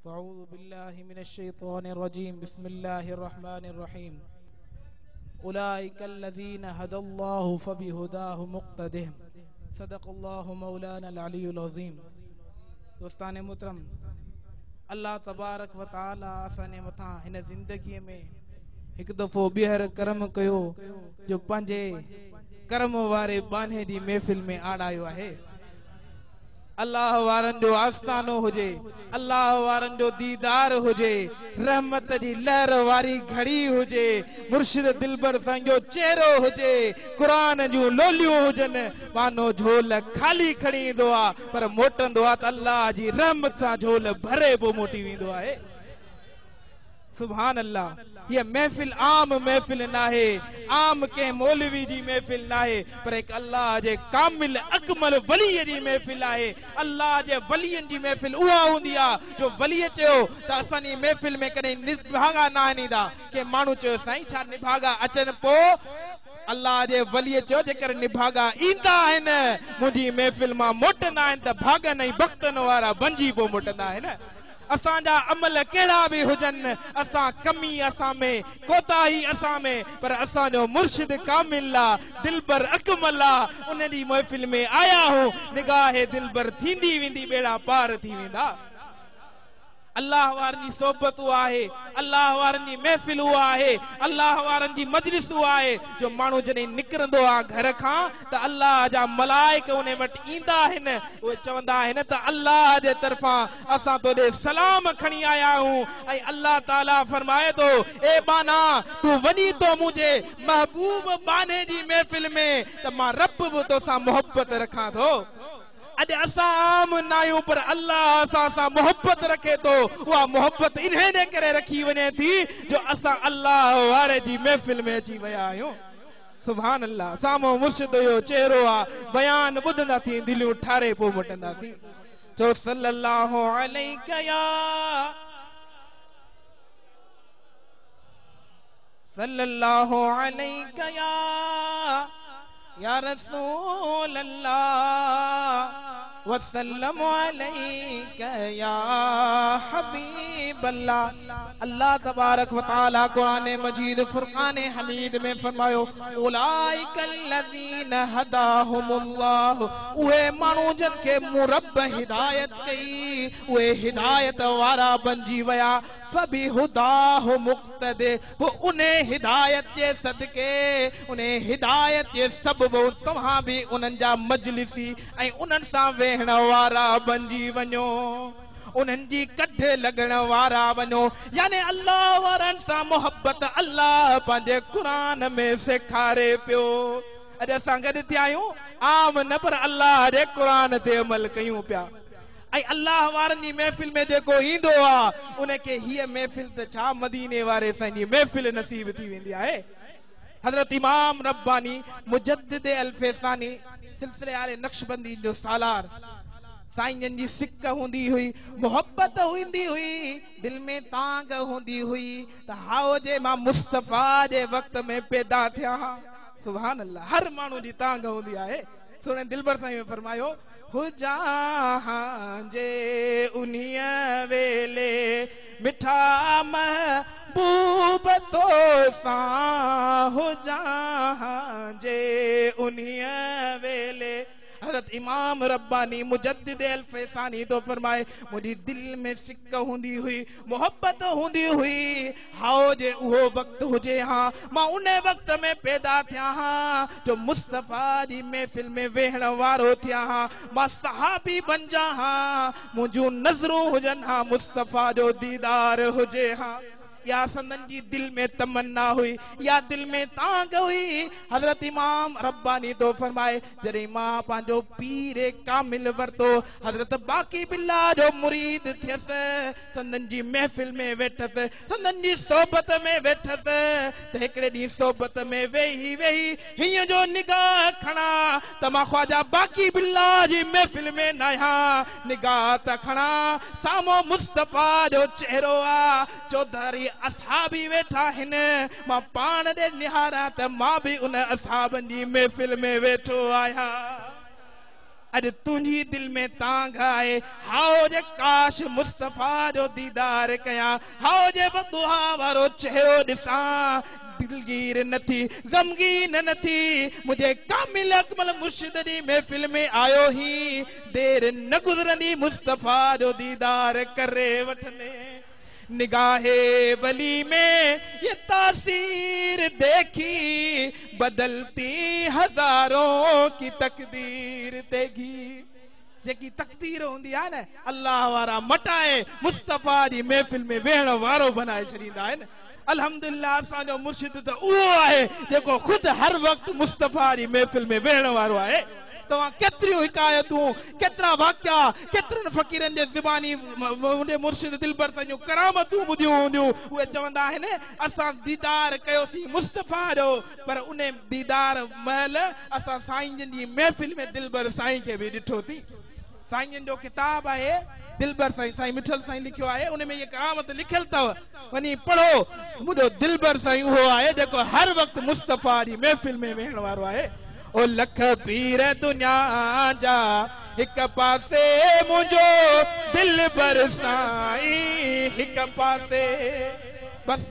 فاعوذ بالله من الشيطان الرجيم. بسم الله الرحمن الرحيم. اولئك الذين هدى الله فبهداه مقتده. صدق الله مولانا العلي العظيم. دوستان محترم، الله تبارڪ و تعالي اسان جي مٿان هن زندگيء ۾ هڪ دفعو ٻيهر ڪرم ڪيو جو پنهنجي ڪرم واري ٻانهي جي محفل ۾ آڻايو آهي. الله وارن جو آستانو هجي، الله وارن جو ديدار هجي، رحمت جي لهر واري گهڙي هجي، مرشد دلبر سائين جو چهرو هجي، قرآن جون لوليون هجن، ٻانهو جهول خالي کڻي ايندو آ پر موٽندو آ ته الله جي رحمت سان جهول ڀري پوء موٽي ويندو آهي. سبحان الله! هيء محفل عام محفل ناهي، عام ڪنهن مولوي جي محفل ناهي، پر هڪ الله جي ڪامل اڪمل ولي جي محفل آهي. الله جي ولين جي محفل اها هوندي آ جو وليء چيو ته اسان جي محفل ۾ ڪڏهن نڀاڳا ناهن ايندا. ڪنهن ماڻهو چيو سائين ڇا نڀاڳا اچن پوء؟ الله جي وليء چيو جيڪر نڀاڳا ايندا آهن منهنجي محفل مان موٽندا آهن ته ڀاڳن ۽ بختن وارا بنجي پوء موٽندا آهن. اسان جا عمل ڪهڙا به هجن، اسان ڪمي اسان ۾، ڪوتاهي اسان ۾، پر اسان جو مرشد ڪامل آ، دلبر اڪمل آ، ان جي محفل ۾ آيا آهون، نگاهه دلبر ٿيندي ويندي ٻيڙا پار ٿي ويندا. الله وارن جي صحبت اها آهي، الله وارن جي محفل اها آهي، الله وارن جي مجلس اها آهي جو ماڻهو جڏهن نڪرندو آ گهر کان ته الله جا ملائڪ ان وٽ ايندا آهن، اهي چوندا آهن ته الله جي طرفان اسان تو ڏي سلام کڻي آيا آهيون ۽ الله تعاليٰ فرمائي ٿو، اي ٻانها! تون وڃين ٿو منهنجي محبوب ٻانهي جي محفل ۾ ته مان رب به توسان محبت رکان ٿو. اڄ اسان عام ناهيون پر الله اسان سان محبت رکي ٿو، اها محبت انهي جي ڪري رکي وڃي ٿي جو اسان الله واري جي محفل ۾ اچي ويا آهيون. سبحان الله! سامهون مرشد جو چهرو آ، بيان ٻڌنداسين دليون ٺاري پوء موٽنداسين. چئو صلي الله عليڪ يا صلي الله عليڪ يا يا رسول الله وسلم عليڪ يا حبيب الله. الله تبارڪ و تعالي قرآن مجيد فرقان حميد ۾ فرمايو اولئڪ الذين هداهم الله، اهي ماڻهو جن کي مون رب هدايت ڪئي اهي هدايت وارا بنجي ويا، فبهداه مقتد، پوء انهي هدايت جي صدقي، انهي هدايت جي سبب توهان به انهن جا مجلسي ۽ انهن سان ويهڻ وارا بنجي وڃو، انهن جي ڪڍ لڳڻ وارا وڃو، يعني الله وارن سان محبت الله پنهنجي قرآن ۾ سيکاري پيو. اڄ اسان گڏ ٿيا آهيون عام نه پر الله جي قرآن تي عمل ڪيون پيا ۽ الله وارن جي محفل ۾ جيڪو ايندو آ ان کي هيء محفل ته ڇا مديني واري سائين جي محفل نصيب ٿي ويندي آهي. حضرت امام رباني مجدد الف ثاني سلسلي آل نقشبندي جو سالار سائين جن جي سڪ هوندي هئي، محبت هوندي هئي، دل ۾ تانگهه هوندي هئي ته هاء جي مان مصطفيٰ جي وقت ۾ پيدا ٿيان ها. سبحان الله، هر ماڻهو جي تانگهه هوندي آهي. سهڻي دلبر سائين فرمايو، هجان جي انهيء ويلي مٺا محبوب توسان، هجان جي انهيء ويلي. حضرت امام رباني مجدد الف ثاني ٿو فرمائي، منهنجي دل ۾ سڪ هوندي هئي، محبت هوندي هئي، هاء جي اهو وقت هجي ها، مان ان وقت ۾ پيدا ٿيان ها جو مصطفيٰ جي محفل ۾ ويهڻ وارو ٿيان ها، مان صحابي بنجان ها، منهنجون نظرون هجن ها، مصطفيٰ جو ديدار هجي ها. اها سندن جي دل ۾ تمنا هئي، اها دل ۾ تانگهه هئي. حضرت امام رباني ٿو فرمائي، جڏهن مان پنهنجو پير ڪامل ورتو، حضرت باقي بالله جو مريد ٿيس، سندن جي محفل ۾ ويٺس، سندن جي صحبت ۾ ويٺس ته هڪڙي ڏينهن صحبت ۾ ويهي ويهي هيئن جو نگاهه کڻان ته مان خواجه باقي بالله جي محفل ۾ ناهيان، نگاهه ته کڻان سامهون مصطفيٰ جو چهرو آ، چوڌاري اصحابي ويٺا آهن، مان پاڻ ڏي نهاران ته مان به ان اصحابن جي محفل ۾ ويٺو آهيان. अॼु तुंहिंजी दिलि में तांग आहे, हाओ जे काश मुस्तफ़ा जो दीदार कयां, हाओ जे बदुआ वारो चेहरो ॾिसां, दिलगीर न थी, ग़मगीन न थी, मुंहिंजे कामिल अकमल मुर्शिद जी महफ़िल में आयो ही, देर न गुज़रंदी मुस्तफ़ा जो दीदार करे वठंदे। निगाहे वली में ये तासीर देखी, बदलती हजारों की तकदीर देखी। जेकी तकदीर हूंदी आहे न, अल्लाह वारा मटाए मुस्तफ़ा जी महफ़िल में वेहण वारो बनाए छॾींदा आहिनि। अल्हम्दुलिल्लाह असांजो मुर्शिद त उहो आहे जेको ख़ुदि हर वक़्तु मुस्तफ़ा जी महफ़िल में वेहण वारो आहे। तव्हां केतिरियूं हिकायतूं, केतिरा वाक़िया, केतिरनि फ़क़ीरनि जे ज़ुबानी मुंहिंजे मुर्शिद दिलबर साईं जूं करामतूं ॿुधियूं हूंदियूं। उहे चवंदा आहिनि असां दीदार कयोसीं मुस्तफ़ा जो, पर उन दीदार महिल असां साईं जन जी महफ़िल में दिलबर साईं खे बि ॾिठोसीं। साईं जन जो किताब आहे दिलबर साईं, साईं मिठल साईं लिखियो आहे, उन में इहा करामत लिखियल अथव, वञी पढ़ो। मुंहिंजो दिलबर साईं उहो आहे जेको हर वक़्तु मुस्तफ़ा जी महफ़िल में वेहण वारो आहे। ओ लख पीर दुनिया जा हिक पासे मुंहिंजो दिलबर साईं हिक पासे। बस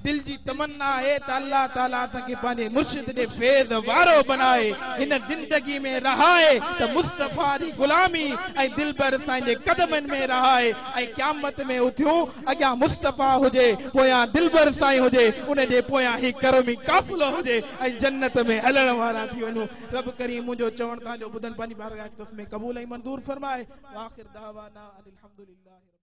दिल जी तमन्ना आहे त अल्लाह ताला असांखे पंहिंजे मुर्शिद जे फैज़ वारो बनाए, हिन ज़िंदगी में रहाए त मुस्तफ़ा जी गुलामी ऐं दिलबर साईं जे कदमनि में रहाए, ऐं क़यामत में उथियूं अॻियां मुस्तफ़ा हुजे, पोयां दिलबर साईं हुजे, उनजे पोयां ही करमी काफ़िलो हुजे ऐं जन्नत में हलण वारा थी वञूं। रब करीम मुंहिंजो चवण तव्हांजो ॿुधनि पंहिंजी बारगाह में क़बूल ऐं मंज़ूर फरमाए। आख़िर दावाना अल्हम्दुलिल्लाह।